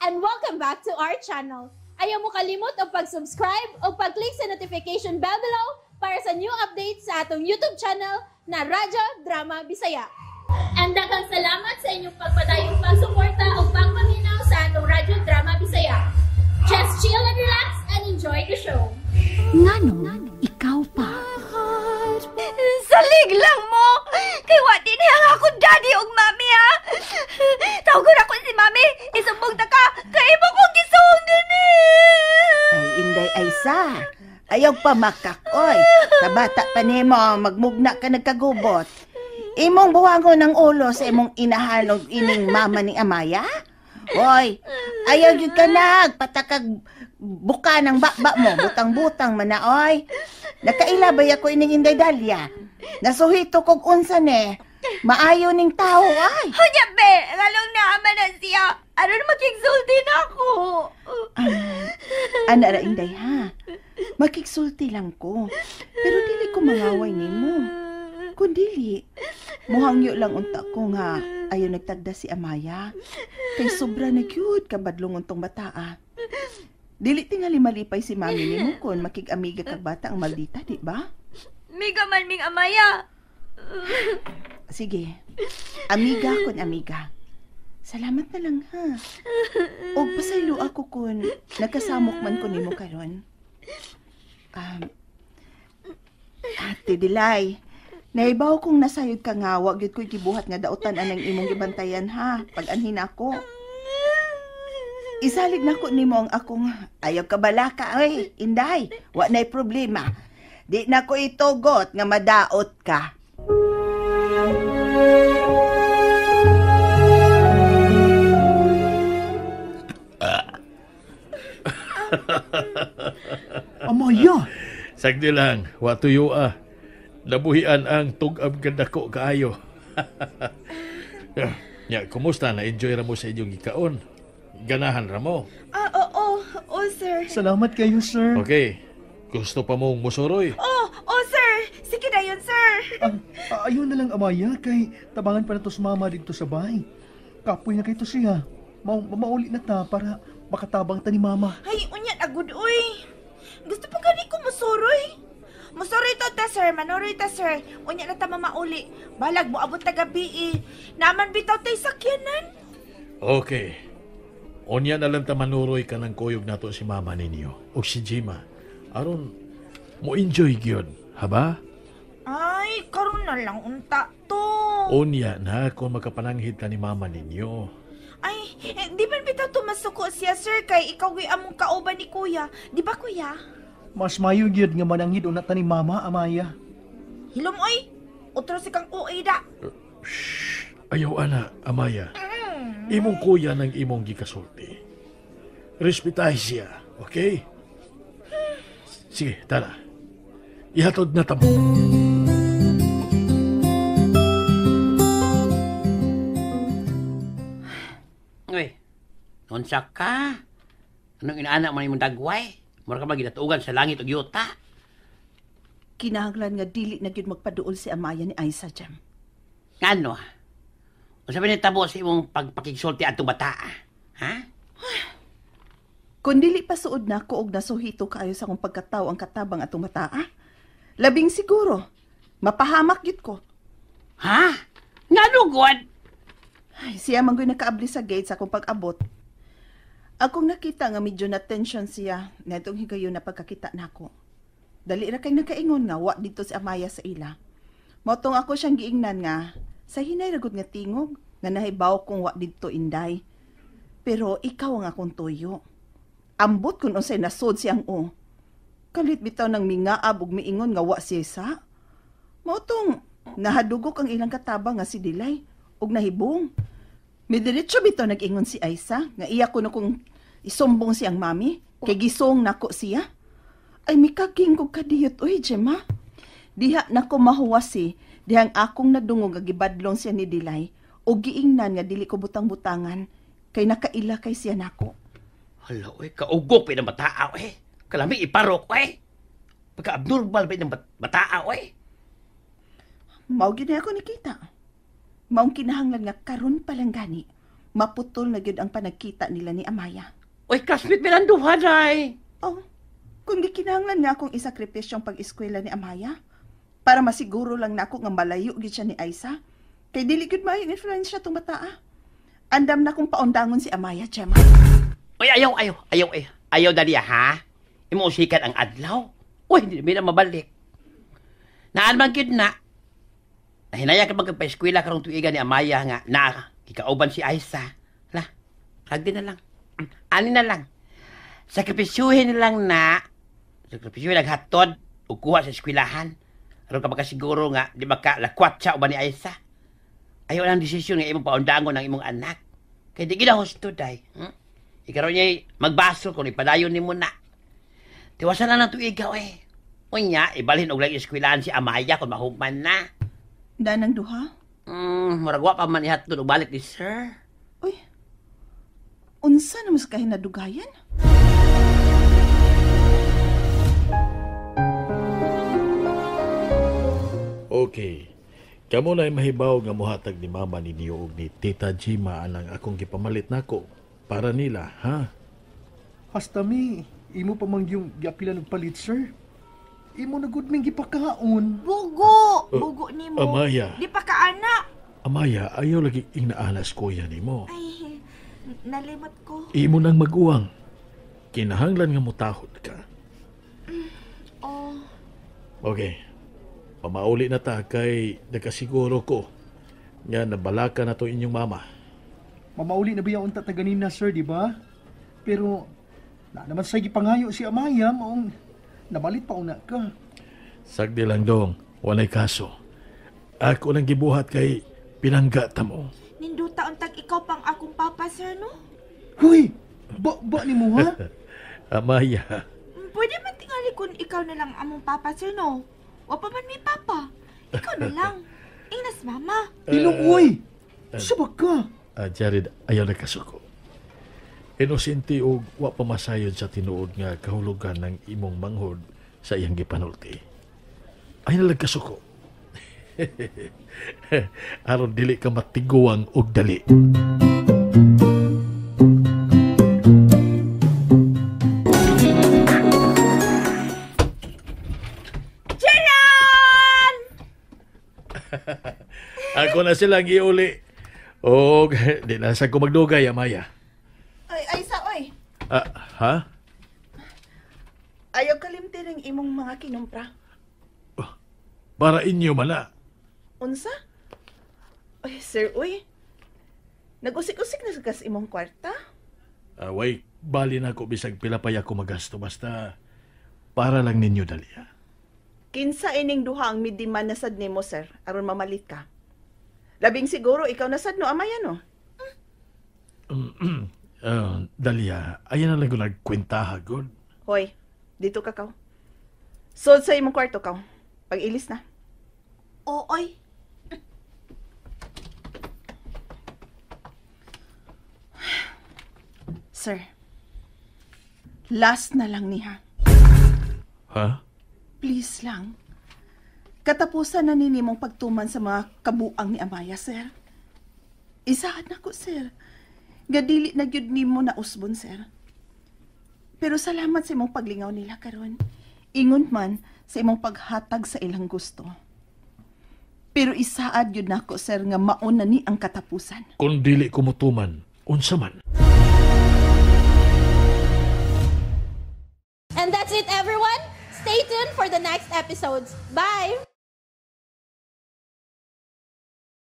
And welcome back to our channel. Ayaw mo kalimot og pag-subscribe o pag-click sa notification bell below para sa new updates sa atong YouTube channel na Radyo Drama Bisaya. And daghang salamat sa inyong pagpadayong pagsuporta o pagpaminaw sa atong Radyo Drama Bisaya. Just chill and relax and enjoy the show. Ngano, ikaw pa. Salig lang mo! Kay wa din ang akong daddy ug mami ha! Tawgon ako si mami! Isumbong ta ka! Kay imo kong gisuong dinhi! Ay, Inday Aysa. Ayaw pa makakoy. Kabata pa nimo, magmugna ka nagkagubot. Imong buwangon ng ulo sa imong inahan og ining mama ni Amaya? Hoy, ayaw gyud ka nag patakag buka ng bakba mo, butang-butang man na oy. Nakaila bay ako ining Inday Dalia. Nasuhito kog unsa ne. Maayo ning tao ay. Hunya be! Ngalong naaman na siya! Aron makigsulti na ako! Ana ra Inday ha. Makigsulti lang ko. Pero dili ko mangaway nimo. Kun dili, muhangyo lang unta ko nga ayaw nagtagda si Amaya. Kay sobra na gyud kabadlong untong bataa. Dili tingali malipay si mami nimo kun makig-amiga kag bata ang maldita, di ba? Miga man ming Amaya! Sige. Amiga kun amiga. Salamat na lang ha. Og pasaylo ako kun nagkasamok man ko nimo karon. Ate Dilay, naibaw kong nasayod ka nga, wa gyud ko'y gibuhat nga dautan anang imong gibantayan ha, pag-anhin ako. Isalig na ko nimo ang akong ayaw ka balaka, oy, Inday, wa na'y problema. Di na ko itugot nga madaot ka. Amaya! Sagdi lang, wa tuyo ah. Nabuhian ang tug-ab kadako kaayo. Ya, kumusta na enjoy ra mo sa inyong gikaon? Ganahan ra mo. Ah, oo, oo, sir. Salamat kayo, sir. Okay. Gusto pa mong musuroy? Oh, oh, sir. Sige na yun, sir. Ayun na lang, Amaya, kay tabangan pa na to sa mama dito sa bahay. Kapoy na kay to siya. Mauli na ta para makatabang ta ni mama. Ay, unyan, agud, uy. Gusto pa gani ko musuroy. Musuroy to ta, sir. Manuroy ta, sir. Unya na ta mamauli. Balag mo abot ta gabi, eh. Naman bitaw tay sakyanan. Okay. Unya na lang ta manuroy ka ng kuyog nato si mama ninyo o si Jima. Aron mo enjoy gyud, haba? Ay, karon na lang unta to. Unya na kung makapananghid ka ni mama ninyo. Ay, eh, di man bitaw tumasuko siya, sir, kay ikaw gyud among kauban ni kuya. Di ba, kuya? Mas mayo gyud nga mananghid una ta ni mama, Amaya. Hilom, oy. Utro si kang uay da. Shh. Ayaw, ana, Amaya. Imong kuya ng imong gikasulti. Respetahe siya, okay? Sige, tara. Ihatod na tamo. Uy, unsa ka? Anong inaana man imong dagway? Mura ka ba ginatuogan sa langit og yuta? Kinahanglan nga dili na gyud magpaduol si Amaya ni Aiza, Jam. Ngano? Unsa ba nitabo sa imong pagpakigsulti atong bata? Ha? Kun dili pa suod nako og nasuhito kaayo sa akong pagkatawo ang katabang atong bataa, labing siguro mapahamak gyud ko. Ha? Ngano gud? Ay, siya man gyud nakaabli sa gate sa akong pag-abot. Akong nakita nga medyo na tension siya netong higayon na pagkakita nako. Dali ra kay nakaingon nga wa dito si Amaya sa ila. Motong ako siyang giingnan nga sa hinay ra gud nga tingog nga nahibaw kong wa didto Inday. Pero ikaw ang akong tuyo. Ambot kun unsay nasod siyang o. Kalit bitaw nang mingaab ug miingon nga wa siya sa. Motong nahadugok ang ilang katabang nga si Dilay ug nahibong. Midiretso bitaw nag-ingon si Aiza nga iya ko na kung isumbong siyang mami kay gisong nako siya. Ay mikaging kog kadiyot oy Gemma. Diha nako mahuwasi dihang akong nadungog nga gibadlong siya ni Dilay ug giingnan nga dili ko butang-butangan kay nakaila kay siya nako. Hala oy, kaugok pa ng bataa oy. Kalami iparok oy. Pagka-abnormal pa ng bataa oy. Mao gyud na ako nakita. Maong kinahanglan nga karon pa lang gani. Maputol na gyud ang panagkita nila ni Amaya. Uy, classmate bilang duha, day. Oh, kung gikinahanglan nga akong isakripisyo ang pag-eskwela ni Amaya, para masiguro lang nako nga malayo gyud siya ni Aiza, kay dili gyud maayong influensya tong bataa. Andam na kong paundangon si Amaya, Gemma. Uy, ayaw, ayaw, ayaw, ayaw. Ayaw, dali, ha? Imo usikan ang adlaw. Uy, hindi na mabalik. Naan man gyud na. Nahinaya ka magpa-eskwela karong tuigan ni Amaya nga na kikauban si Aiza. Hala, kagdi na lang. Ani na lang. Sakripisyuhin na lang na. Sakripisyuhin naghatod o kuha sa eskwelahan. Aron ka makasiguro nga di makalakwat siya uban ni Aiza. Ayaw lang desisyon nga imong paundangon ang imong anak. Kay di gina husto, day. Ikaroon niya magbaso kung ipadayon ni mo na. Tiwasan na lang tuigaw eh. Unya, ibalhin og lang eskwelahan si Amaya kung mahuman na. Danang duha? Murag wa pa man ihatod og balik ni sir. Uy, unsa na mas kahinadugayan? Okay. Kamo na mahibaw nga mohatag ni mama ninyo og ni Tita Gima anang akong gipamalit nako para nila, ha? Hasta mi, imo pa man yung giapila og palit, sir. Imo na gud ming gipakaon. Bugo! Bugo nimo. Amaya. Di pa ka ana. Amaya, ayaw lagi inaalas kuya nimo. Ay, nalimot ko. Imo nang maguwang. Kinahanglan nga mutahod ka. Oh. Okay. Pamauli na ta kay nakasiguro ko nga nabalaka na to inyong mama. Mamauli na ba yung unta ta ganina, sir, di ba? Pero na naman sa gipangayo si Amaya maong nabalit pa una ka. Sagdi lang dong, walay kaso. Ako nang gibuhat kay pinangga ta mo. Ninduta untag ikaw pang akong papa, sir, no? Huy! Ba ni mo, ha? Amaya. Pwede man tingali kung ikaw na lang among papa, sir, no? Wa pa man may papa. Ikaw na lang. Ingnas mama. Ilong, uy! Sabak ka! Jared, ayaw na kasuko. Inosente og wa pa masayod sa tinuod nga kahulugan ng imong manghod sa iyang gipanulti. Ay nalag kasuko. Aron dili ka matiguang og dali. Jeron! Ako na silang iuli. Og di na sa ko magdugay, Amaya. Ay, Aiza, oy. Ha? Ayaw kalimti ring imong mga kinumpra. Para inyo man na. Unsa? Oy, sir, uy. Nag-usik-usik na sa imong kwarta? Way, bali na ako bisag pila pa ako magasto. Basta para lang ninyo dali. Ha? Kinsa ining duha ang midiman na sad nimo, sir, aron mamalit ka. Labing siguro ikaw na sad no, Amaya, no? Dalia, ayan na lang ko nagkwentaha, good. Hoy, dito ka kaw. Sod sa imong kwarto kaw. Pag-ilis na. Oo, oy. Sir, last na lang niya. Ha? Please lang. Katapusan na nini mong pagtuman sa mga kabuang ni Amaya, sir. Isahan na ko, sir. Gadili na gyud nimo na usbon, sir. Pero salamat sa imong paglingaw nila karon. Ingon man sa imong paghatag sa ilang gusto. Pero isaad gyud nako, sir, nga maon na ni ang katapusan. Kung dili ko mutuman, unsa man. And that's it, everyone. Stay tuned for the next episodes. Bye!